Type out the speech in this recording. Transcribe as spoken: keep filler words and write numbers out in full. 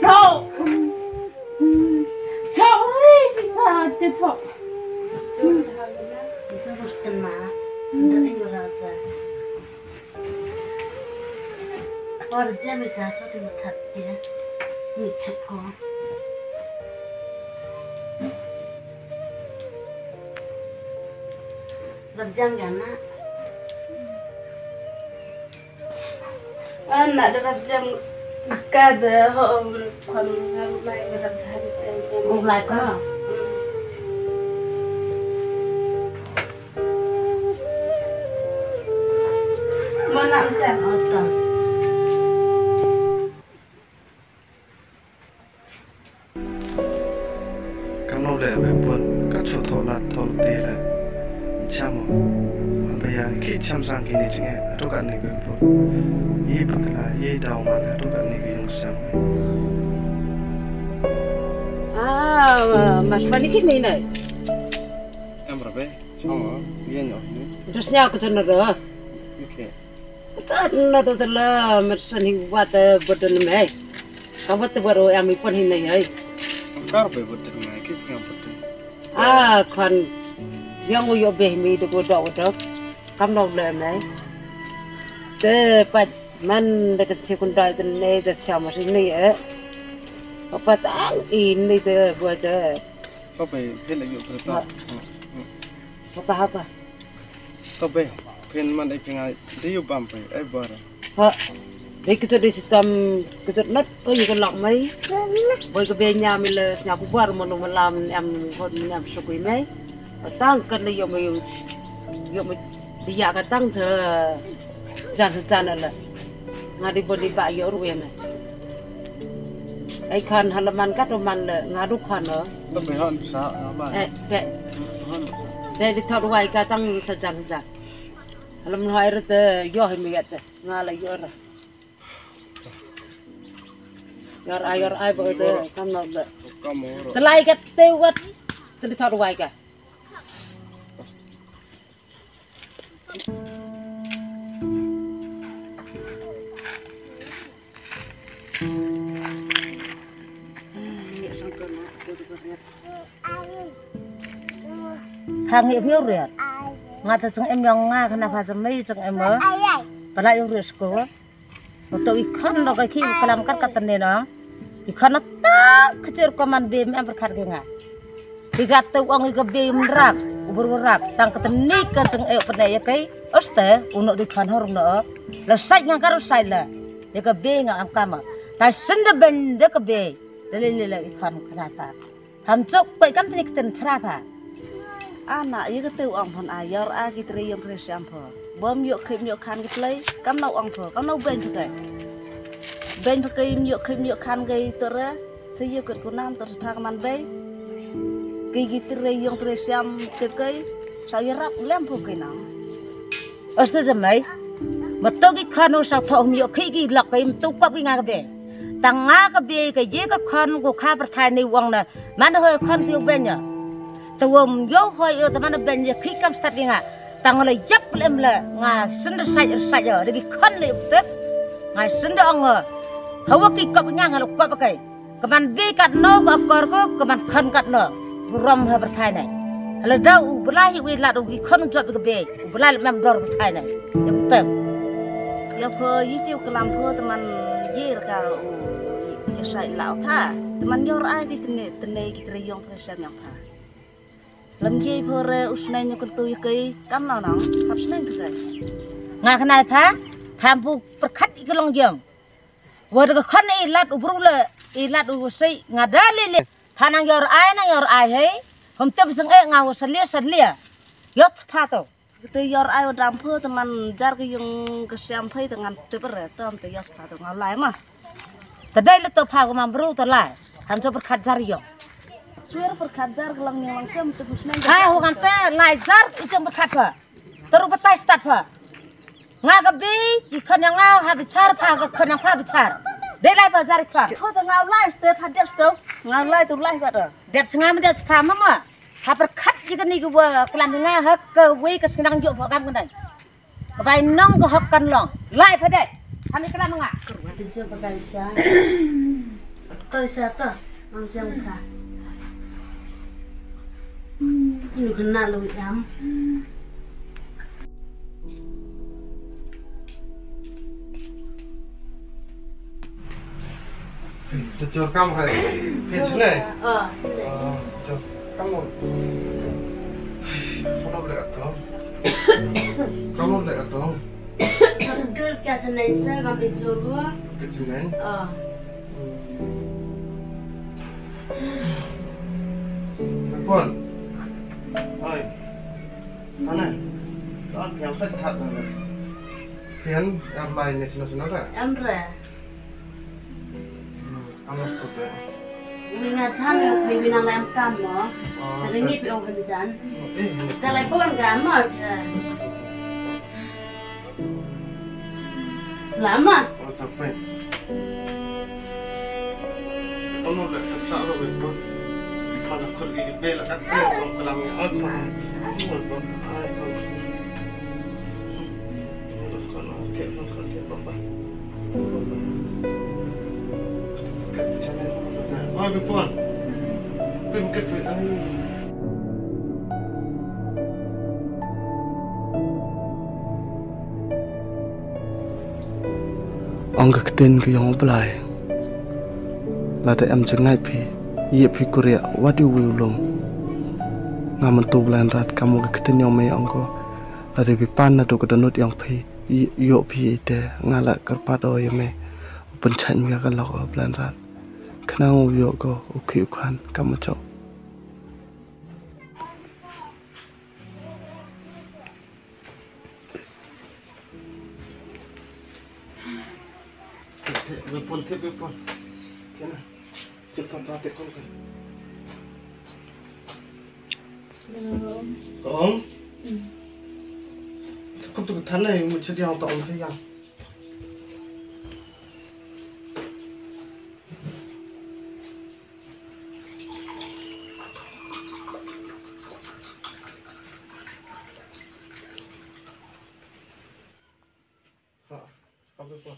Chok. Chok, ri, pisa, te chok. Chok, chok, rusten ma. Dari berapa? Or jam ka sa ti mat ya. Ni chek ko. Rap jam ga na. Ana da rap jam ka da ho khon ngai rap jam te. Ngai ko. Mana te. Ota. Kam nong le be pun ka chu tho la tho te le. Cham mo. An be ya ki cham sang ki ni ching e. Atu ka ni be pun. Ye pakla ye daw man atu ka ni ki yung sam. Ah, mas pani ki ni nai. Em rabe. Chong ye nyo ni. Dus nya ko chana da. Okay. Chat na to tala mer san hi wat bodan me. Ka wat te baro ami pon hi nai hai. Kar be bodan me ki pya bodan. Ah, khon yong yo be mi do do do. Kam no le me. Te pat man de ka chi kun dai te ne de cha ma ri ni e. Ka pat ang i ni te bo te. Ka be he le yo pre ta. Hapa hapa. Ka be phin man ai phi ngai de yu bam phi ai bar. Ha. Be kito de sitam kito nat o yu ka lak mai. Boy ka be nyam le snya ku bar mo no malam nyam hot nyam sukui mai. Tang kan le yo mai yo mai dia ka tang je jan se jan le. Nga di bodi ba yo ruwe mai. Ai khan halaman ka to man le nga du khan no. Ka be hon sa ba. Eh, ke. Hon sa. Dei di thot wai ka tang sajan sajan. Halam hoi rete yo hi mi yate. Nga la yo ra. Yor ai yor ai bo te kam no de. Kam no. Te lai ka te wat. Te di thot wai ka. Pha ngi hmiu riat. Nga ta chang em yong nga khana pha chang mei chang em. Pala yung riat sko. Oto i khon no ka ki kalam kat kat ne no. I khon no tak kecil ko man be em berkat ke nga. Iga te ong iga be mrak, ubur urak, tang ka teni ka jeng e pene ya kai. Oste uno di khan hor no. La sai nga karo sai la. Ya ka be nga am kama. Ta sende ben de ka be. Dali lila i khan kenapa. Ham chok koi kam teni keten chra pha. Ana ya ka te ong phon a yor a ki tre yong tre siam pho. Bom yok khim yok khan ki plei. Kam nau ong pho, kam nau ben pho kai. Ben pho kai yok khim yok khan kai tore. Sa ye kut kunam tor sa phak man bei. Ki ki tre yong tre siam tep kai. Sa ye rap lem phu kai nang. Oste jamai. Ma to ki khano sa tho hum yo ki ki lak kai ma to kop ki nga ka be. Tang nga ka be ka ye ka khan ko kha pyrthai nei wang na. Man hoi khan ti ben ya. To wom yo hoi yo ta man ben ya ki kam stat ki nga. Tang la yap lem la nga sen sai sai ya. De ki khan le tep. Nga sen ong. Hawa ki kop nga nga lo kop kai. Ka man bi kat no ka kor ko ka man khan kat no. Burom ha pyrthai nai. Hala da u bla hi wi lad u ki khan u jop ka be. U bla le mem dor pyrthai nai. Ya putem. Ya pho yi tiu kalam pho teman yi ka u ya sai la pha. Teman yor ai ki tene tene ki tre yong tre siam yong pha. Lam yi pho re u snai nyu kan tu yi kai kam no nang hap snai ka kai. Nga khnai pha. Pham bu pyrkhat i ka long yong. Wa da ka khon i lad u bru le i lad u sei nga da le le. Pha nang yor ai nang yor ai hei. Hom tem seng e nga wa salia salia. Yot pha to. Te yor ai wa dam pho te man jar ka yung ka siam phai te ngan te per te om te yos pha to nga lai ma. Te dai le to pha ko man bru te lai. Ham cho per khat jar yong. Suer per khat jar ka lang ni lang sem te busnai. Ha ho kan te lai jar i chem per khat pha. Te ru batai stat pha. Nga ka bi ki khon yang nga ha bichar pha ka khon yang pha bichar. Dei lai pha jar pha. Pho ta nga lai ste pha dep sto. Nga lai tu lai pha da. Dep snga ma dep pha ma ma. Ha pyrkhat ji ka ni ka wa klam nga ha ka wei ka snang jo pha kam ka dai. Ka bai nong ka hok kan long. Lai pha dei. Ha mi klam nga. Ka jor ka bai sha. Toi sa to, ang jam ka. Inu kena lu jam. Te jor kam re. Ke sini. Oh, sini. Oh, jor kam lo. Kam lo le ato. Kam lo le ato. Jor ke sini sa kam di jor gua. Ke sini. Oh. Pon. Oi. Tane. Tang yang sa that na. Pian em lai ni sino sino da. Em re. Ang mas tu pe. Wi nga chan wi wi na lem kam mo. Oh, ta ngi pi o kan chan. Eh, ta lai pon ga mo cha. Lama. Oh, ta pe. Ano le, ta sa ro be pon. Pon ko ki be la kat pe ko ko lam ni. Ai ko. Ai ko. Ai ko. Ai ko. Ai ko. Ai ko. Ong ka ktien ka jong U Blai. Lada em jngai phi, ïeh phi kuria wat ïa uwei u lum. Nga mynta U Blai Kynrad, ka mut ka ktien jong me ong ko. Lada phi pan naduh ka dohnud jong phi, ïoh phi ïa ite, nga la kyrpad o ïa me. U pynshait me ïa ka lok, O Blai Kynrad. Khnang u ïoh ko u khih u khan, ka mut jong. Weapon, tip weapon. Kena. Tip papa, tip kon kan. Ka ong? Kum tu ka than ai, mu chadi ong ta ong thai yang. Ha, apa tu?